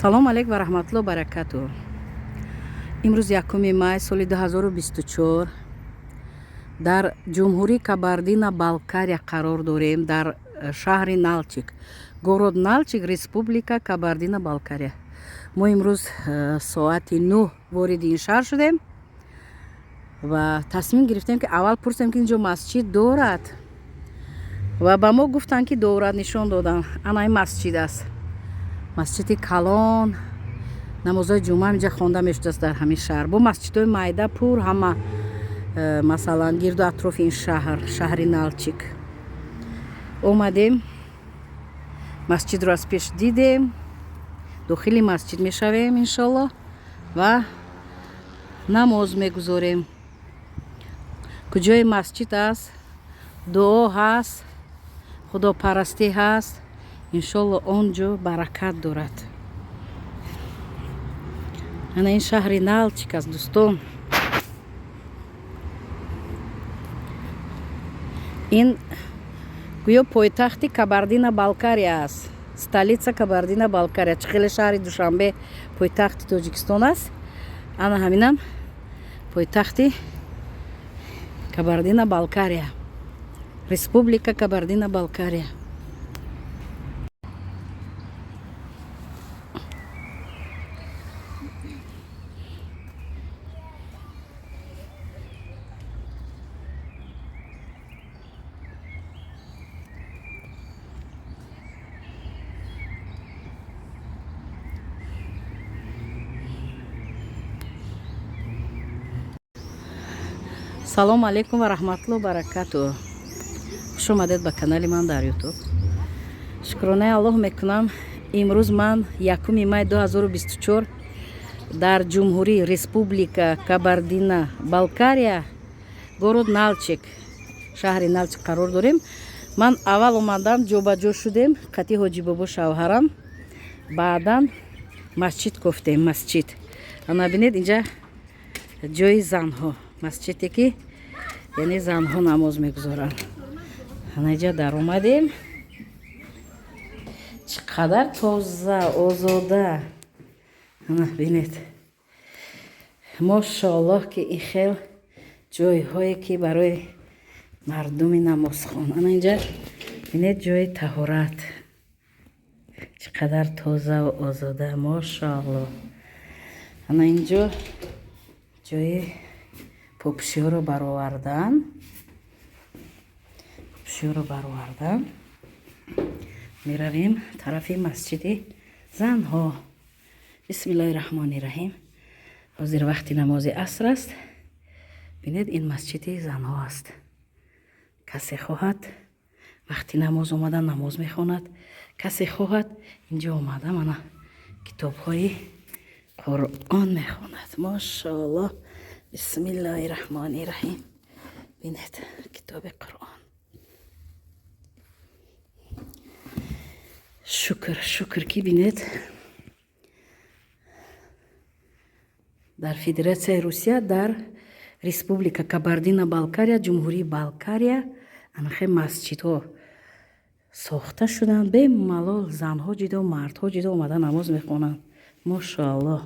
Салом алейк ва раҳматулло баракату. Имрӯз 1 май соли 2024 дар ҷумҳурии Кабардино Балкария қарор дорем, дар шаҳри Налчик, город Налчик, республика Кабардино Балкария. Мо имрӯз соати 9 вориди ин шаҳр шудем ва тасмим гирифтем, ки аввал пурсем, ки инҷо масҷид дорад, ва ба мо гуфтанд, ки дорад, нишон доданд. Ана ин масҷид аст, масҷиди калон. Намозҳои ҷумъа инҷа хонда мешудааст дар ҳамин шаҳр. Бо масҷидҳои майда пур ҳама, масалан, гирду атрофи ин шаҳр, шаҳри Налчик. Омадем, масҷидро аз пеш дидем, дохили масҷид мешавем, иншолло, ва намоз мегузорем. Куҷои масҷид аст, дуо ҳаст, худопарастӣ ҳаст, иншолло, он ҷо баракат дорад. Ана ин шаҳри Налчик аст, дӯстон. Ин гӯё пойтахти Кабардино Балкария аст, столица Кабардино Балкария. Чӣ хеле шаҳри Душанбе пойтахти Тоҷикистон аст, ана ҳаминам пойтахти Кабардино Балкария, республика Кабардино Балкария. Салому алейкум ва раҳматулло баракату. Хуш омадед ба канали ман дар Ютуб. Шукронаи Аллоҳ мекунам, имрӯз ман 1 май 2024 дар ҷумҳурии республика Кабардино Балкария, город Налчик, шаҳри Налчик қарор дорем. Ман аввал омадам, ҷобаҷо шудем қати Ҳоҷибобо, шавҳарам, баъдан масҷид кофтем. Масҷид ана бинед, инҷа ҷои занҳо, масҷиде, ки яъне занҳо намоз мегузоранд. Анаҷа даромадем, чӣ қадар тоза, озода. Ана бинед, мошоаллоҳ, ки ин хел ҷойҳое, ки барои мардуми намозхон. Ана инҷа бинед, ҷои таҳорат, чӣ қадар тозаву озода, мошоаллоҳ. Ана инҷо ҷои попшиҳоро баровардан, попшиҳоро баровардан. Меравем тарафи масҷиди занҳо. Бисмиллоҳи раҳмони раҳим. Ҳозир вақти намози аср аст. Бинед, ин масҷиди занҳо аст. Касе хоҳад, вақти намоз омада намоз мехонад, касе хоҳад, инҷо омада, мана, китобҳои Қуръон мехонад. Мошоаллоҳ, бисмиллоҳи раҳмони раҳим. Бинед, китоби Қуръон. Шукр, шукр, ки бинед, дар Федератсияи Русия, дар республика Кабардино Балкария, ҷумҳурии Балкария анахе масҷидҳо сохта шуданд. Бемалол занҳо ҷидо, мардҳо ҷидо омада намоз мехонанд. Мошоаллоҳ.